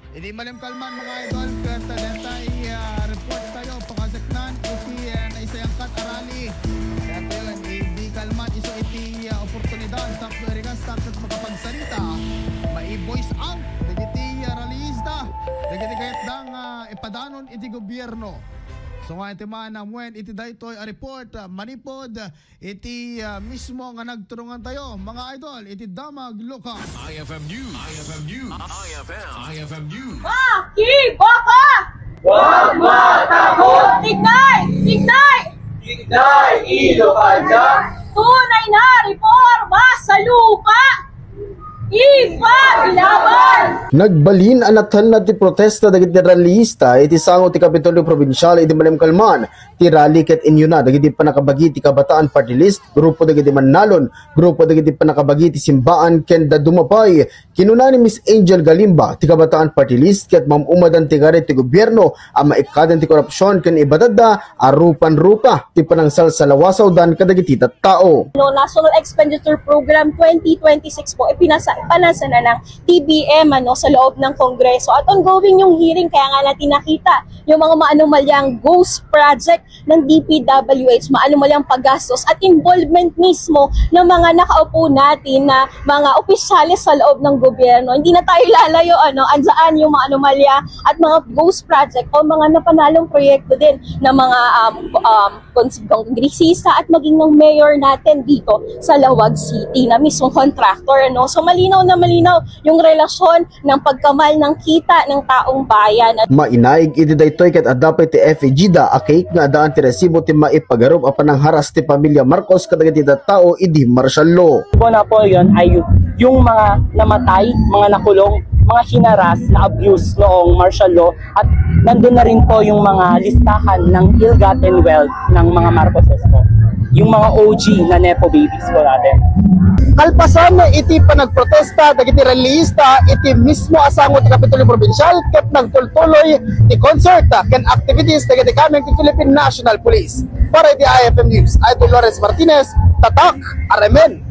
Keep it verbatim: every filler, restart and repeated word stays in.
Idi malem kalman, mga idol, ket, uh, daytay, uh, report tayo, pakasaknan, iti, uh, naisayangkat a rally. Daytoy, idi kalman, isu iti, uh, oportunidad, tapno irigas, tapno makapagsarita, mai-voice out, dagiti, uh, rallyista, dagiti kayatda nga ipadanon iti gobierno. So, nga iti man, uh, wen, iti daytoy a report, uh, manipod, uh, iti, ah, mismo nga nagturungan tayo, mga idol, iti Damag Lokal. I F M News. I F M News. I F M. I F M News. Pakibaka! Huwag matakot! Tignay! Tignay! Tignay, Ilocana! Tunay na reforma sa lupa! Ipaglaban! Nagbalin a natalna ti protesta dagiti rallyista iti sango ti Kapitolyo Probinsial idi malem kalman. Ti rally ket inyuna dagiti pannakabagi ti Kabataan Party List, grupo dagiti mannalon, grupo dagiti pannakabagi ti simbaan ken dadduma pay. Kinuna ni Miss Angel Galimba ti Kabataan Party List ket mam-umadan ti karit ti gobierno a maikkadan ti korupsion ken ibatadda a rupan-rupa ti panangsalsalawasawdan kadagiti tattao. No, National Expenditure Program twenty twenty-six po, ipinasa, ipinasa na ng T B M, ano, sa loob ng Kongreso. At ongoing yung hearing, kaya nga natin nakita yung mga maanomalyang ghost project ng D P W H, maanomalyang paggastos at involvement mismo ng mga nakaupo natin na mga opisyales sa loob ng gobyerno. Hindi na tayo lalayo, ano, andyan yung mga anomalya at mga ghost project o mga napanalong proyekto din ng mga, um, um, kons-, kongresista at maging ng mayor natin dito sa Laoag City na mismong contractor, no? So, malinaw na malinaw yung relasyon ng pagkamal ng kita ng taong bayan. Mainaig iti daytoy ket adda pay ti F A G da a cake nga addaan ti resibo ti maipagarup a panangharas ti pamilya Marcos kadagiti tattao idi martial law. Po, Napoleon, ay yung mga namatay, mga nakulong, mga hinaras, na-abuse noong martial law, at nandun na rin po yung mga listahan ng ill-gotten wealth ng mga Marcoses po. Yung mga O G na nepo babies po natin. Kalpasan iti panagprotesta dagiti rallyista iti mismo a sango ti Kapitolyo Probinsial ket nagtultuloy ti concert ken activities dagiti coming ti Philippine National Police. Para iti I F M News, Idol Lawrence Martinez, Tatak, Aremen.